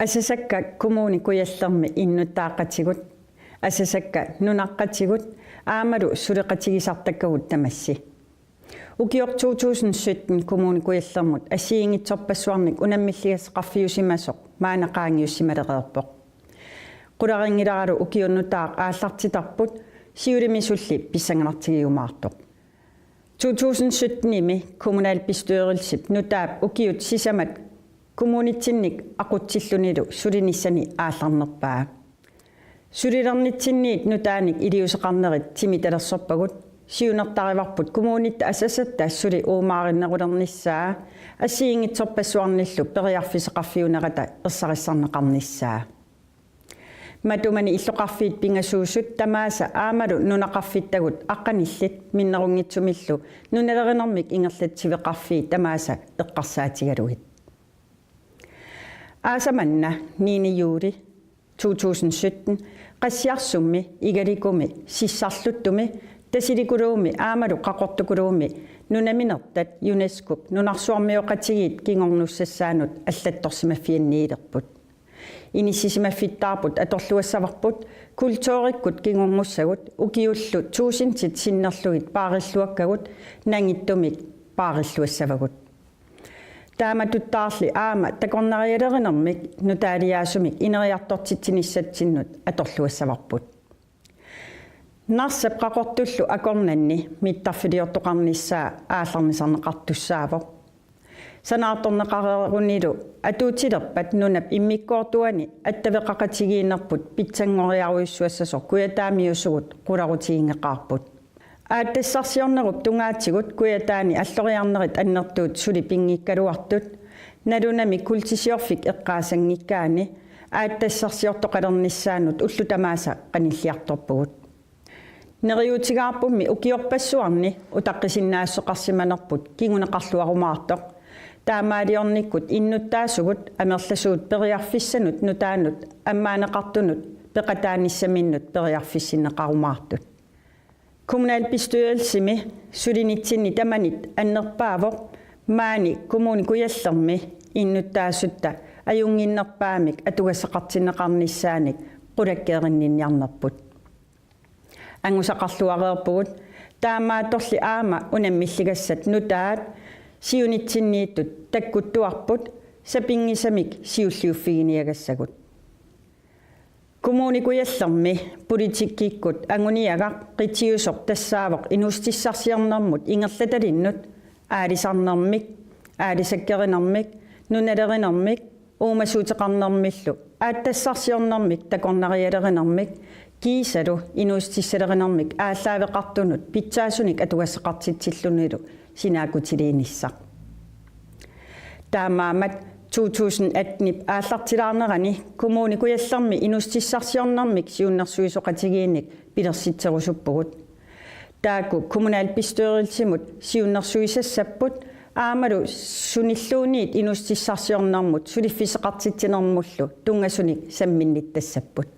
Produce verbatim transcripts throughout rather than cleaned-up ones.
Asasakka Kommune Kujallermi innuttaaqatigut, asasakka nunaqqatigut aammalu suleqatigisartakkagut tamassi. Ukioq to tusind sytten Kommune Kujallermut assigiinngitsorpassuarnik unammilligassaqarfiusimasoq maanna qaangiussimalereerpoq. Qularinngilara ukiup nutaaq aallartitarput, siulimi sulli pissanganartigiumaartoq. To tusind sytten-imi kommunalbestyrelsip nutaap ukiut sisamat kommunitsinnik aqutsillunilu sulinissani aallarnerpaa. Sulilernitsinniit nutaanik iliuuseqarnerit timitalersorpagut, siunertarivarput kommunitta asasatta suli uumaarinnerulernissaa assigiinngitsorpassuarnillu periarfissaqarfiunerata ersarissarneqarnissaa. Matumani illoqarfiit pingasuusut tamaasa aammalu nunaqarfittagut aqqanillit minnerunngitsumillu nunalerinermik ingerlatsiveqarfiit tamaasa eqqarsaatigalugit. Aasaq manna niende juli to tusind sytten Qassiarsummi, Igalikumi, Sissarluttumi, Tasilikuluumi aammalu Qaqortukuluumi nunaminertat UNESCO-p nunarsuarmioqatigiit kingornussassaanut allattorsimaffianniilerput. Inissisimaffittaarput atorluassavarput kulturikkut kingornussagut ukiullu tuusintit sinnerlugit paarilluakkagut nangittumik paarilluassavagut. Taamatuttaarli aamma takornarialerinermik nutaaliaasumik ineriartortitsinissatsinnut atorluassavarput. Narsap Qaqortullu akornanni mittarfiliortoqarnissaa aallarnisarneqartussaavoq. Sanaartorneqareerunilu atuutilerpat nunap immikkoortuani attaveqaqatigiinnerput pitsanngoriarujussuassasoq Kujataamiusugut qularutiginngeqaarput. Aatsitassarsiornerup tungaatigut Kujataani alloriarnerit annertuut suli pinngikkaluartut, nalunami kuultisiorfik eqqaasanngikkaanni aatsitassarsiortoqalernissaannut ullut tamaasa qanilliartorpugut. Neriuutigaarpummi ukiorpassuarni utaqqisinnaassuseqarsimanerput kinguneqarluarumaartoq. Taamaaliornikkut innuttaasugut amerlasuut periarfissanut nutaanut ammaaneqartunut peqataanissaminnut periarfissinneqarumaartut. Kommunalbestyrelsimi sulinitsinni tamanit annerpaavoq maani Kommune Kujallermi innuttaasutta ajunnginnerpaamik atugassaqartinneqarnissaanik qulakkeerinninniarnerput. Angusaqarluareerpugut, taamaattorli aamma unammilligassat nutaat siunitsinniittut takkuttuarput sapinngisamik siulliuffiginiagassagut. Kommune Kujallermi politikkikkut anguniagaq qitiusoq tassaavoq inuussutissarsiornermut ingerlatalinnut aalisarnermik, aalisakkerinermik, nunalerinermik, uumasuuteqarnermillu aatsitassarsiornermik takornarialerinermik kiisalu inuussutissalerinermik aallaaveqartunut pitsaasunik atugassaqartitsillunilu sinaakkutiliinissaq. Taamaammat to tusind atten-ip aallartilaarnerani Kommune Kujallermi inuussutissarsiornermik siunnersuisoqatigiinnik pilersitserusuppugut. Taakku kommunalbestyrelsimut siunnersuisassapput aammalu sunilluunniit inuussutissarsiornermut suliffissaqartitsinermullu tunngasunik samminnittassapput.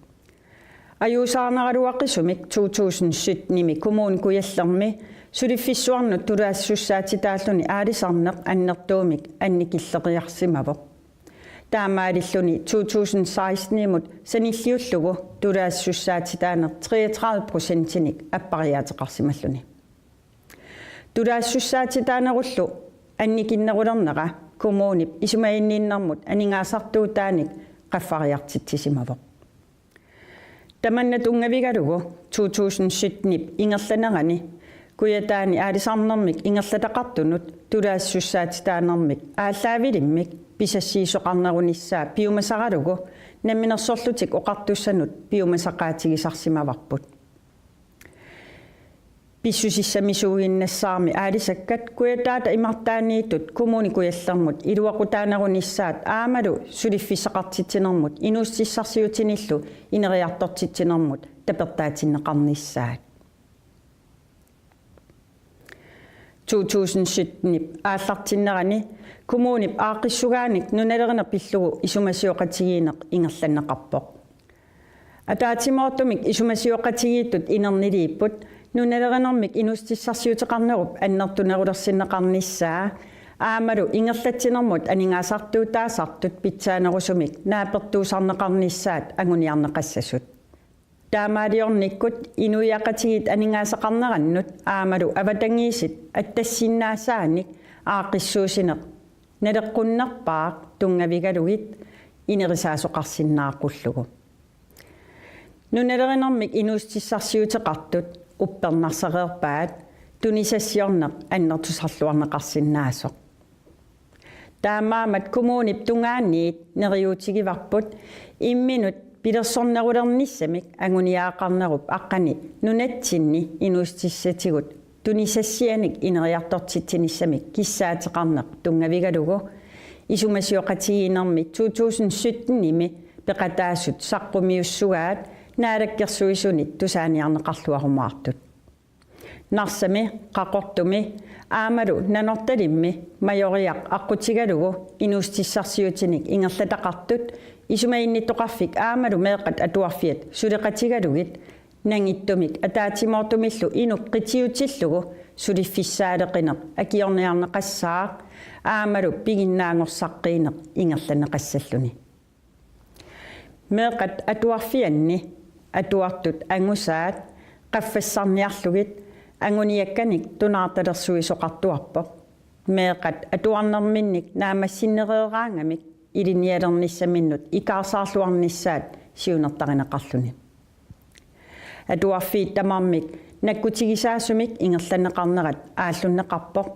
Ajuusaarneraluaqisumik to tusind sytten-imi Kommune Kujallermi suliffissuarnut tulaassussaatitaalluni aalisarneq annertuumik annikilleriarsimavoq. Taamaalilluni to tusind seksten-imut sanilliullugu tulaassussaatitaaneq treogtredive procentinik appariaateqarsimalluni. Tulaassussaatitaanerullu annikinnerulernera kommunip isumaginninnermut aningaasartuutaanik qaffariartitsisimavoq. Tamanna tunngavigalugu to tusind sytten-ip ingerlanerani Kujataani aalisarnermik ingerlataqartunut tulaassussaatitaanermik aallaavilimmik pisassiisoqarnerunissaa piumasaralugu Namminersorlutik Oqartussanut piumasaqaatigisarsimavarput. Pissusissamisuuginnassaarmi aalisakkat Kujataata imartaaniittut Kommune Kujallermut iluaqutaanerunissaat aammalu suliffissaqartitsinermut inuussutissarsiutinillu ineriartortitsinermut tapertaatinneqarnissaat. To tusind sytten-ip aallartinnerani kommunip aaqqissugaanik nunalerineq pillugu isumasioqatigiinneq ingerlanneqarpoq. Ataatsimoortumik isumasioqatigiittut inerniliipput nunalerinermik inuussutissarsiuteqarnerup annertunerulersinneqarnissaa Aammalu ingerlatsinermut aningaasartuutaasartut pitsaanerusumik naapertuusarneqarnissaat anguniarneqassasut. Taamaaliornikkut inuiaqatigiit aningaasaqarnerannut aammalu avatangiisit attassinnaasaanik aaqqissuussineq naleqqunnerpaaq tunngavigalugit inerisaasoqarsinnaaqqullugu. Nunalerinermik inuussutissarsiuteqartut uppernarsereerpaat tunisassiorneq annertusarluarneqarsinnaasoq. Taamaammat kommunip tungaaniit neriuutigivarput imminut pilersornerulernissamik anguniagaqarnerup aqqani nunatsinni inuussutissatigut tunisassianik ineriartortitsinissamik kissaateqarneq tunngavigalugu isumasioqatigiinnermi to tusind syttenimi peqataasut saqqumiussugaat Naalakkersuisunit tusaaniarneqarluarumaartut. Narsami, Qaqortumi aammalu Nanortalimmi Majoriaq aqqutigalugu inuussutissarsiutinik ingerlataqartut Isumaginnittoqarfik aammalu Meeqqat Atuarfiat suleqatigalugit nangittumik ataatsimoortumillu inuk qitiutillugu suliffissaaleqineq akiorniarneqassaaq aammalu piginnaanngorsaqqiineq ingerlanneqassalluni. Meeqqat Atuarfianni atuartut angusaat qaffassarniarlugit anguniakkanik tunaartalersuisoqartuarpoq. Meeqqat atuarnerminnik naammassinnereeraangamik ilinnialernissaminnut ikaarsaarluarnissaat siunertarineqarluni. Atuarfiit tamarmik nakkutigisaasumik ingerlanneqarnerat aallunneqarpoq.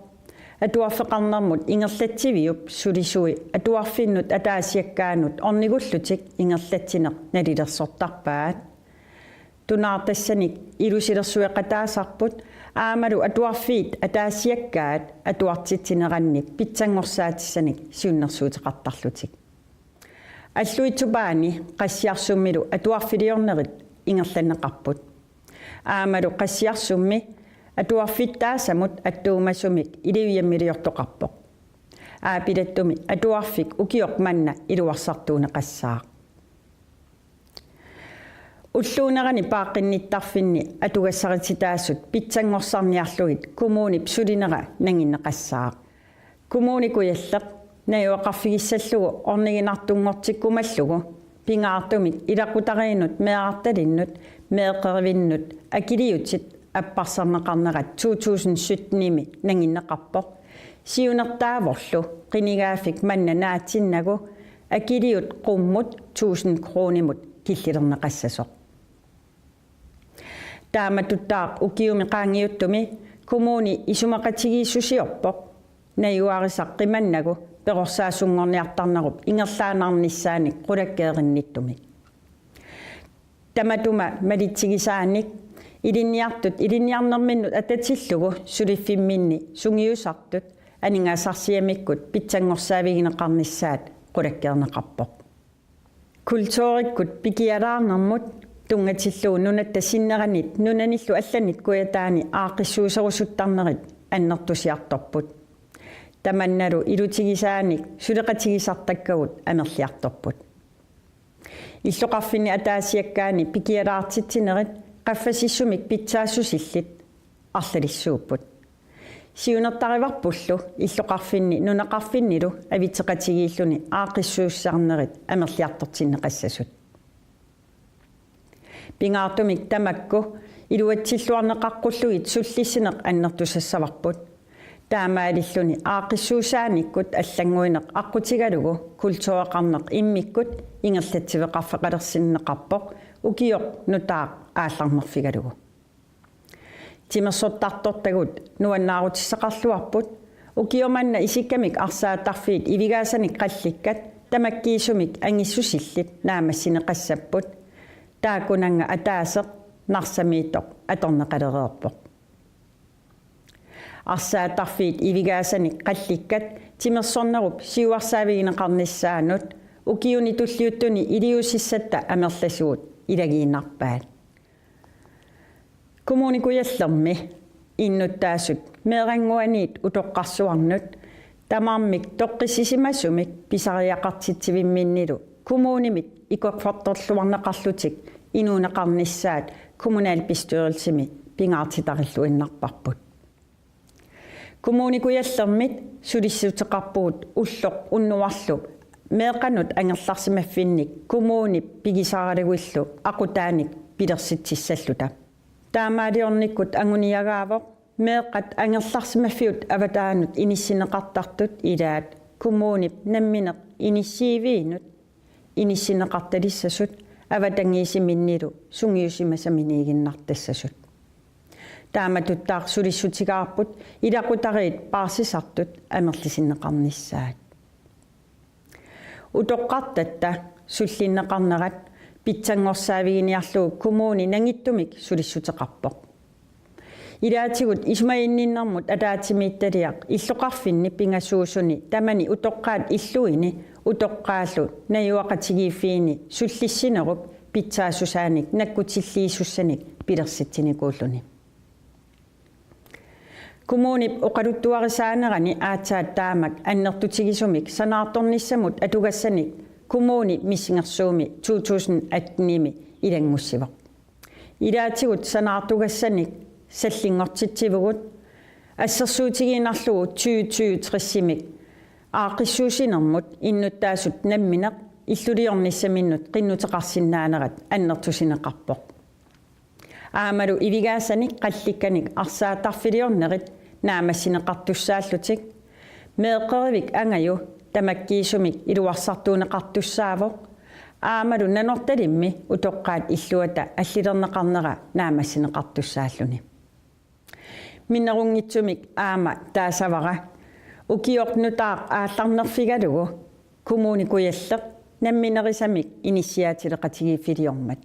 Atuarfeqarnermut ingerlatsiviup sulisui atuarfinnut ataasiakkaanut ornigullutik ingerlatsineq nalilersortarpaat. Tunaartassanik ilusilersueqataasarput aammalu atuarfiit ataasiakkaat atuartitsineranni pitsanngorsaatissaanik siunnersuuteqartarlutik. Alluitsup aani Qassiarsummilu atuarfiliornerit ingerlanneqarput. Aammalu Qassiarsummi atuarfittaasamut attuumasumik iliviamiliortoqarpoq. Aapilattumi atuarfik ukioq manna iluarsartuunneqassaaq. Ulluunerani paaqqinnittarfinni atugassarititaasut pitsanngorsarniarlugit kommunip sulinera nanginneqassaaq. Kommune Kujalleq najugaqarfigissallugu orniginartunngortikkumallugu pingaartumik ilaqutariinnut meerartalinnut meeqqerivinnut akiliutit apparsarneqarnerat to tusind syttenimi nanginneqarpoq. Siunertaavorlu qinigaaffik manna naatsinnagu akiliut qummut tusind kronimut killilerneqassasoq. Taamatuttaaq ukiumi qaangiuttumi kommuni isumaqatigiissusiorpoq najugarisaq qimannagu perorsaasunngorniartarnerup ingerlaannarnissaanik qulakkeerinnittumik. Tamatuma malitsigisaanik ilinniartut ilinniarnerminnut atatillugu suliffimminni sungiusartut aningaasarsiamikkut pitsanngorsaavigineqarnissaat qulakkeerneqarpoq. Kulturikkut pikialaarnermut tunngatillugu nunatta sinneranit nunanillu allanit Kujataani aaqqissuuserusuttarnerit annertusiartorput. Tamannalu ilutigisaanik suleqatigisartakkagut amerliartorput. Illoqarfinni ataasiakkaani pikialaartitsinerit qaffasissumik pitsaassusillit arlalissuupput. Siunertarivarpullu illoqarfinni nunaqarfinnilu avitseqatigiilluni aaqqissuussisarnerit amerliartortinneqassasut. Pingaartumik tamakku iluatsilluarneqaqqullugit sullissineq annertusassavarput. Taamaalilluni aaqqissuussaanikkut allannguineq aqqutigalugu kultureqarneq immikkut ingerlatsiveqarfeqalersinneqarpoq ukioq nutaaq aallarnerfigalugu. Timersortartortagut nuannaarutissaqarluarput, ukioq manna isikkamik arsaattarfiit ivigaasanik qallikkat tamakkiisumik angissusillit naammassineqassapput, taakkunannga ataaseq Narsamiittoq atorneqalereerpoq. Arsaattarfiit ivigaasanik qallikkat timersornerup siuarsaavigineqarnissaanut ukiuni tulliuttuni iliuusissatta amerlasuut ilagiinnarpaat. Kommune Kujallermi innuttaasut meerannguaniit utoqqarsuarnut tamarmik toqqissisimasumik pisariaqartitsivimminnilu kommunimit ikorfartorluarneqarlutik inuuneqarnissaat kommunalbestyrelsimi pingaartitarilluinnarparput. Kommune Kujallermit sulissuteqarpugut ulloq unnuarlu meeqqanut angerlarsimaffinnik kommunip pigisaralugillu aqutaanik pilersitsissalluta. Taamaaliornikkut anguniagaavoq meeqqat angerlarsimaffiup avataanut inissinneqartartut ilaat kommunip nammineq inissiiviinut inissinneqartalissasut avatangiisiminnilu sungiusimasaminiiginnartassasut. Taamatuttaaq sulissutigaarput ilaqutariit paarsisartut amerlisinneqarnissaat. Utoqqartatta sullinneqarnerat pitsanngorsaaffiginiarlugu kommuni nangittumik sulissuteqarpoq. Ilaatigut isumaginninnermut ataatsimiititaliaq illoqarfinni pingasuusuni tamani utoqqaat illuini utoqqaallu najugaqatigiiffiini sullissinerup pitsaassusaanik nakkutilliisussanik pilersitsinikuulluni. Kommunip oqaluttuarisaanerani aatsaat taamak annertutigisumik sanaartornissamut atugassanik kommuni missingersuumi to tusind atten-imi ilanngussivoq. Ilaatigut sanaartugassanik sallinngortitsivugut assersuutigiinnarlugu tyve tyve tres-imik aaqqissuussinermut innuttaasut nammineq illuliornissaminnut qinnuteqarsinnaanerat annertusineqarpoq. Aammalu ivigaasanik qallikkanik arsaattarfiliornerit naammassineqartussaallutik, meeqqerivik angaju tamakkiisumik iluarsartuunneqartussaavoq, aammalu Nanortalimmi utoqqaat illuata allilerneqarnera naammassineqartussaalluni. Minnerunngitsumik aamma taasavara ukioq nutaaq aallarnerfigalugu Kommune Kujalleq namminerisamik inissiaatileqatigiiffiliormat.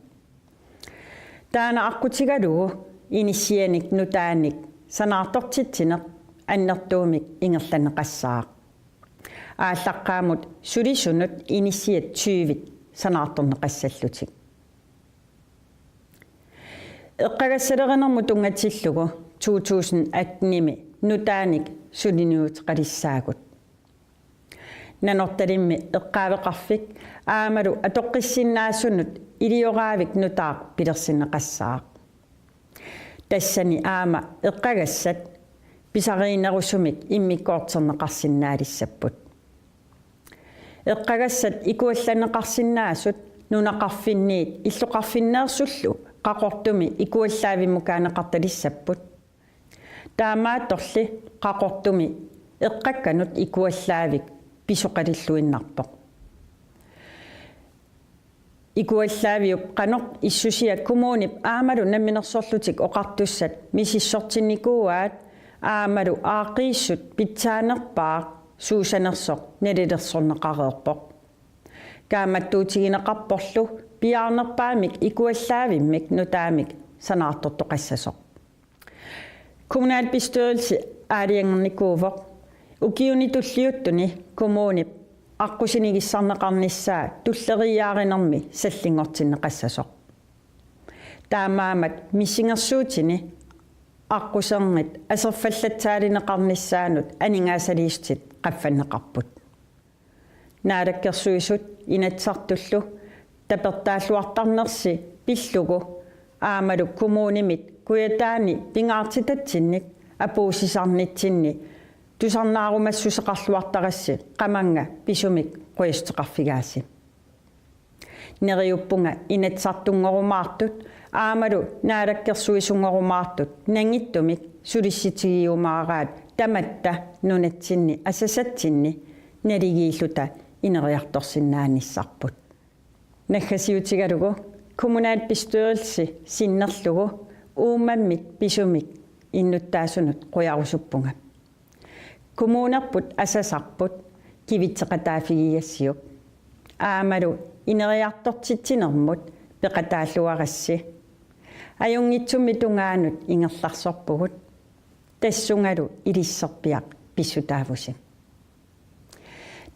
Taanna aqqutigalugu inissianik nutaanik sanaartortitsineq annertuumik ingerlanneqassaaq. Aallaqqaammut sulisunut inissiat tyvit sanaartorneqassallutik. Eqqagassalerinermut tunngatillugu to tusind atten-imi nutaanik suliniuteqalissaagut. Nanortalimmi eqqaaveqarfik aammalu atoqqissinnaasunut ilioraavik nutaaq pilersinneqassaaq. Tassani aamma eqqagassat pisariinnerusumik immikkoortinneqarsinnaalissapput. Eqqagassat ikuallanneqarsinnaasut nunaqarfinniit illoqarfinneersullu Qaqortumi ikuallaavimmukaanneqartalissapput. Taamaattorli Qaqortumi eqqakkanut ikuallaavik pisoqalilluinnarpoq. Ikuallaaviup qanoq issusia kommunip aammalu Namminersorlutik Oqartussat misissortinnikuuaat aammalu aaqqiissut pitsaanerpaaq suusanersoq nalilersorneqareerpoq. Kaammattuutigineqarporlu piaarnerpaamik ikuallaavimmik nutaamik sanaartortoqassasoq. Kommunalbestyrelse aalajangernikuuvoq ukiuni tulliuttuni kommunip aqqusinigissarneqarnissaa tulleriiaarinermi sallinngortinneqassasoq. Taamaammat missingersuutini aqqusernit aserfallatsaalineqarnissaannut aningaasaliissutit qaffanneqarput. Naalakkersuisut Inatsisartullu tapertaalluartarnersi pillugu aammalu kommunimit Kujataani pingaartitatsinnik apuussisarnitsinni tusarnaarumassuseqarluartarassi qamannga pisumik qujassuteqarfigaassi. Neriuppunga Inatsisartunngorumaartut aammalu Naalakkersuisunngorumaartut nangittumik sulissutigiumaaraat tamatta nunatsinni asasatsinni naligiilluta ineriartorsinnaanissarput. Naggasiutigalugu kommunalbestyrelse sinnerlugu uummammit pisumik innuttaasunut qujarusuppunga. Kommunerput asasarput kivitseqataaffigigassiuk. Aammalu ineriartortitsinermut peqataalluarassi. Ajunngitsummi tungaanut ingerlarsorpugut. Tassungalu ilisserpiaq pissutaavusi.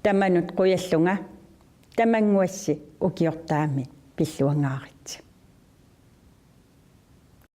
Tamanut qujallunga, tamannguassi ukiortaami pilluangaaritsi.